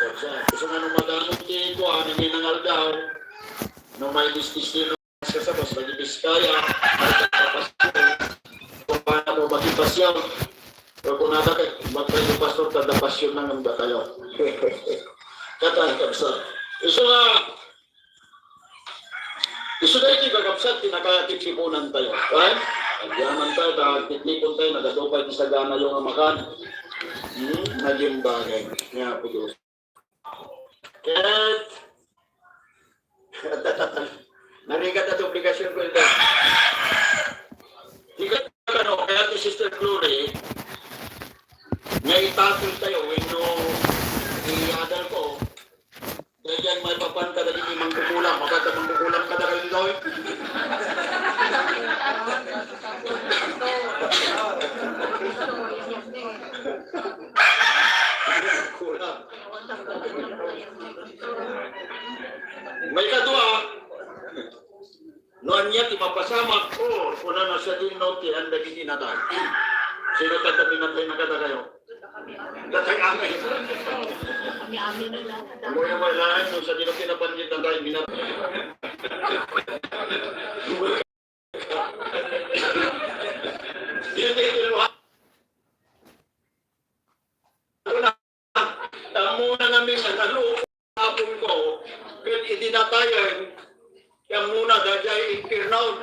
Gusto nga nung magamot din ko, nanginangal daw, nung may distis sa sabas, nag-ibiskaya, kung paano mo mag-ipasyon. O kung nata kayo, mag-kayo pastor, tadapasyon na ng kayo. Kata, kapsat. Iso nga, iso na iti kakapsat, tinakatipipunan tayo. Right? Nagyaman tayo, nakatipipon tayo, nagadupay sa gana yung amakan. Naging bagay. Nga po Diyos. At, narigat at obligasyon ko ito. Higat ka no, kaya ito Sister Glory, nga itatol tayo, when no, i-adal ko, dahil may papan ka dahil hindi mangkukulang, makata mangkukulang ka dahil ito eh. Kulang. May kadua, noon niya tipapasama ko, una na siya din no, tiyan na gininatay. Sino tatabi natin na kada kayo? Datay amin. Kami na lang. Ang mga malahan, so sa dino pinapanggit na tayo, binatay. Muna namin naloob hapon ko, kaya itinatayan, kaya muna dahil impirnaw.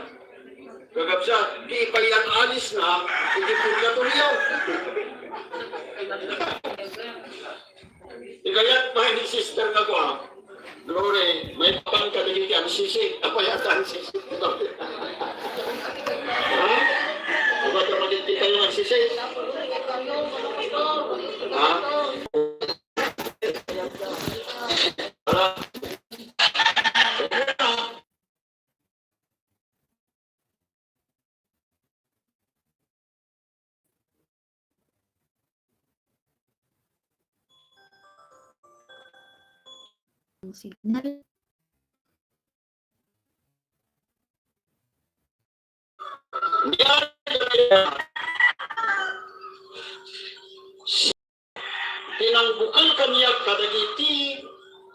Kagapsa, di pa yan alis na, hindi purgatoryo. Ikayat pa ni sister na ko ha. Glory, may pang kadagiti ang sisig, apa yata ang sisig. Ha? Diba ito magiging kayo ang sisig? Ha? Signal. Tinangbukal kaniya kadagiti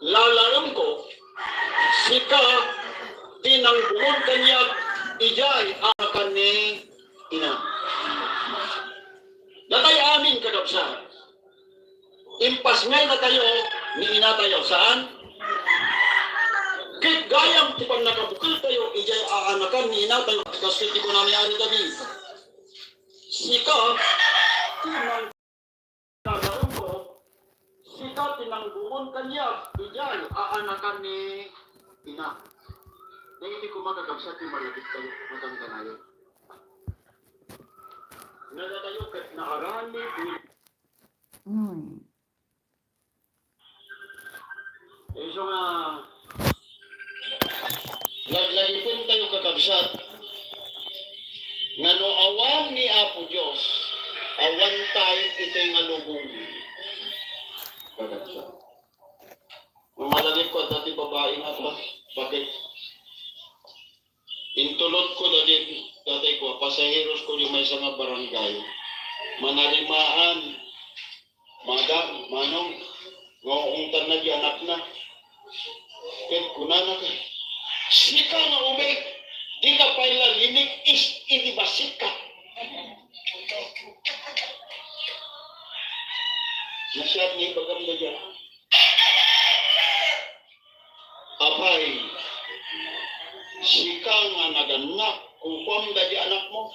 lalaram ko, sika tinangbukal kaniya ijay akan ni ina. Natay amin kadapsa. Impas ngay na tayo, ni ina tayo. Saan? Kit gayam tipang nakabukal tayo, ijay aanakan ni ina tayo. Kasi di ko namayari kami. Sika, tinang ko, sika tinangguon kanya, ijay aanakan ni ina. Hindi ko magagabsa, di malapit tayo, matangka na yun. Nada tayo, kahit naarami, so nga, laglalipon tayo kakabsat, nga no awan ni Apo Diyos, awan tayo ito'y nga lubong. Kakabsat. Mamalagip ko at dati babae nga ba? Bakit? Intulot ko dati ko, pasaheros ko yung may mga barangay. Manarimaan, madam, manong, ngoong tanag anak na. Kaya kunana ka, sika na umig, di ka pala linig is inibasik ka. Masyad ni bagamda dyan. Abay, sika nga naganak, kung pamda di anak mo,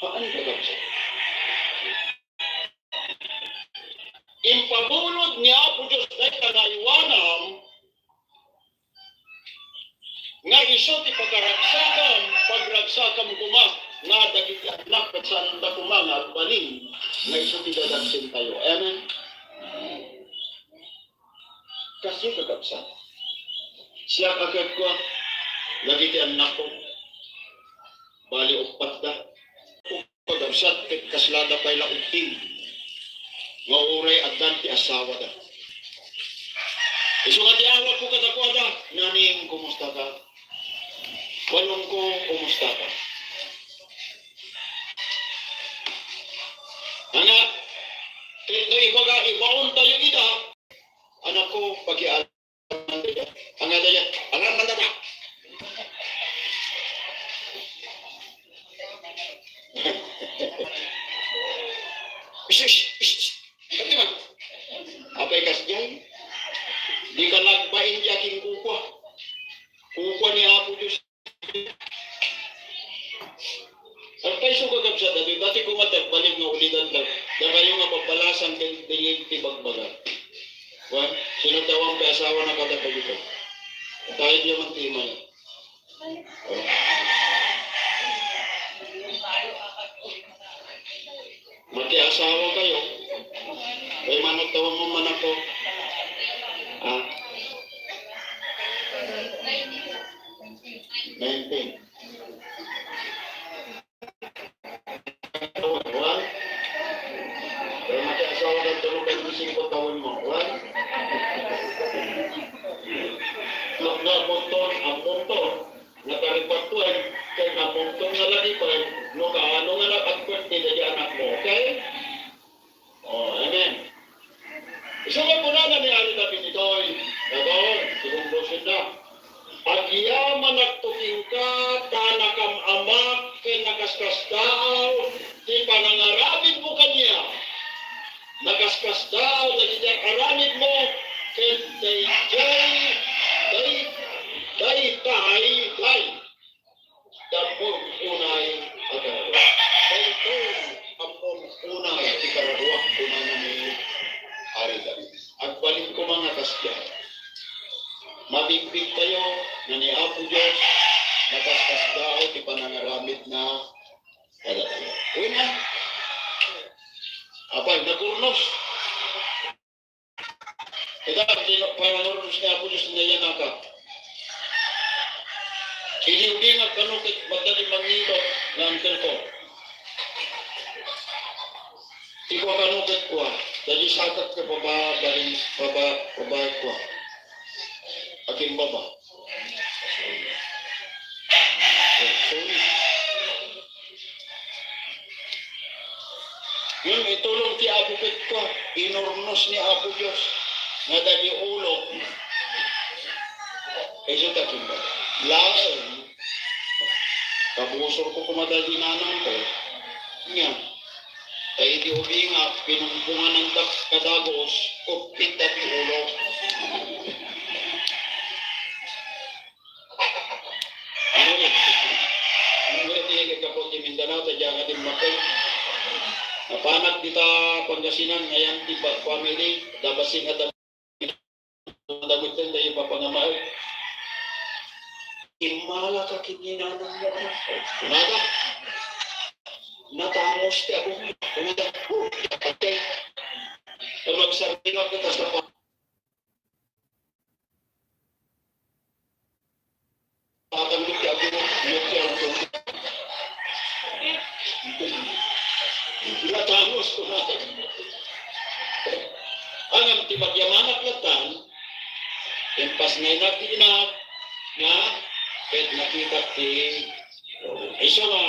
haan ka gabsa? Impabulod niya po Diyos na kanaiwanam, nga iso ti pagragsakan kuma, nga dagiti anak at sananda kuma nga baling, nga iso ti dadagsin tayo. Amen? Kasi kagabsa. Siya kagad ko, dagiti anak ko, bali upat da. Kagabsa, kaslada pa'y launting. Nga uray at danti asawa da. Iso nga tiawag ko kadakwada, naning kumusta ka? Walong ko kumusta ka? Anak, ibaon tayo ida, pakialam nila. Ang ano niya, ang manana. Pati man, apay kasjay, di ka nagpain di aking kukwa. Kukwa ni Apo Diyos. Ang paiso kagabsa dati ko matagbalig nga ulitan lang. Na kayo nga papalasan kay tibagbaga. Wan, sinatawang asawa na katapag ito. Tayo di man timay. Maki-asawa kayo. Ay managtawang mo man ako. Ah? 19. Wal? Ay maki-asawa ka tulog ang 5 taon mo. Wal? Nagnapunton ang punto. Nakaripatuan. Kaya napunton nga lagi pa. No kaano nga napagpwerte na di anak mo. Okay? Oh, amen. Isulat ko na ni Ari David ito'y. Nagawin, sigumbusin na. Agyaman nagtuking ka, tanakam amak, kay nakaskasdaaw, di panangarapin mo kanya. Nakaskasdaaw, nagiging aramid mo, kay day, dapong unay agaw. Ito, ampong unay, ikararuak, unay na may Ari David. Agbalik ko mga kasyan. Mabigbig tayo na ni Apo Diyos, nakaskas daw, di pa nangaramit na kadalayo. Uy na. Apay, nagurnos. Ito, panangurnos ni Apo Diyos na yan ka. Hindi nga kanukit, magdaling mangilot na angkel ko. Ikaw kanukit ko dahil sakat ka paba ko. Aking baba. Sorry. Yun, itulong ti Apo Pit ko. Inurnos ni Apo Diyos. Nga dali ulo. Eso takin ba? Laon. Kabusor ko kumadali nanang ko. Nga. Kaya di ubinga, pinumpungan ng kadagos, kupit dati ulo. Mindanao, tadya ka din makay. Napanak dita Pangasinan, ngayon di family, dabasin at dagutin, dahil papangamay. Imala ka kininanang mo. Kumaga, natangos ti ako. Kumaga, patay. Kung magsabi nga kita sa patanggit ti ako, natangos ko natin. Ang tibagyamanap latan, impas na inatinap, nga, kahit nakita ti, iso nga,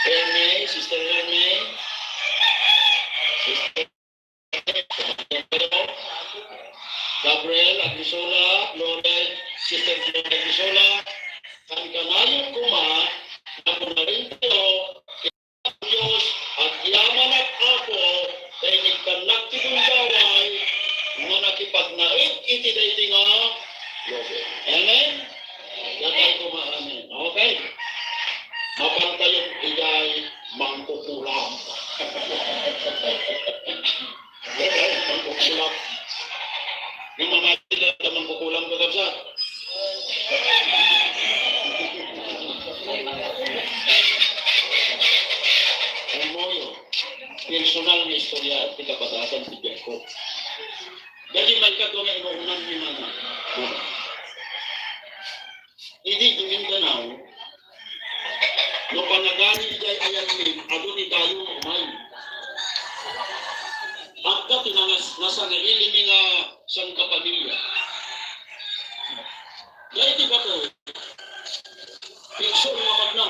Erme, Sister Erme, Sister Gabriel Agrisola, Lorel, Sister Agrisola, ang kanayon kuma, ako na rin ito, Diyos, at yaman at ako, dahil nagkanak ti kundaway, nga nakipagnait, iti dahi nga, amen? Gatay kuma, amen. Okay? Mapantayon igay, mangkukulam. Okay, mangkukulam. Yung mamati lang na mangkukulam ka kapsa. Ang moyo, personal na istorya at ikapatasan si Jacob. Jadi may katong inuunan ni mga. Hindi Mindanao, no panagani jay ayan min, ado ni tayo umay. Agka tinangas nasa naili ni nga sang kapamilya. Kaya di ba to? Pikso nga magna.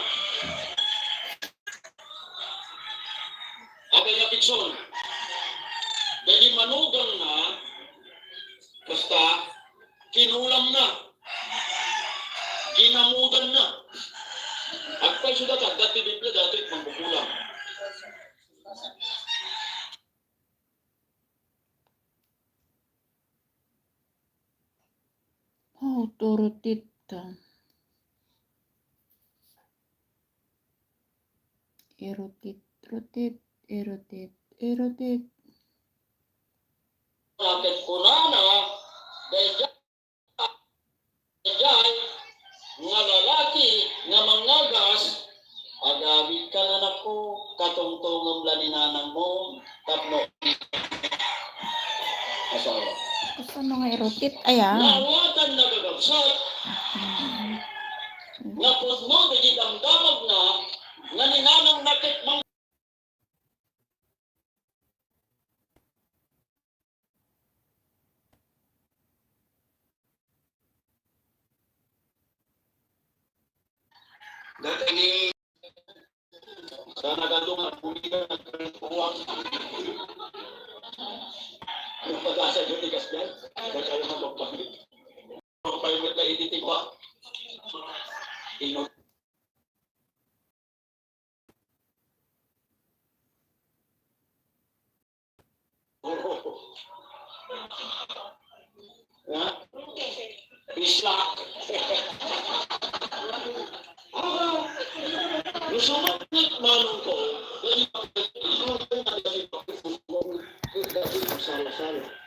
Abay nga pikso. Dahil manugang kinulam na. Ginamudan na. Agpay sudah ka, dati Biblia, dati magbukulang. Autoritatea. Erotit. Bakit ko na dahil nga lalaki nga mangagas, agawid ka na nako, katungtungong laninanang mo, tapno. Asawa. Gusto mga erotit. Ayan. Nawatan na gagabsat, nga pudno na gidamdamag na, nga ninanang nakit mang dati ni sana gadong ang pumila ng kalupuan. Ang pag-asa yun ni Kasdan, ba't ayaw magpapahit? Ang pahimot na ititig pa. Inot. Ha? Isla. Gusto mo manong ko, salah-salah.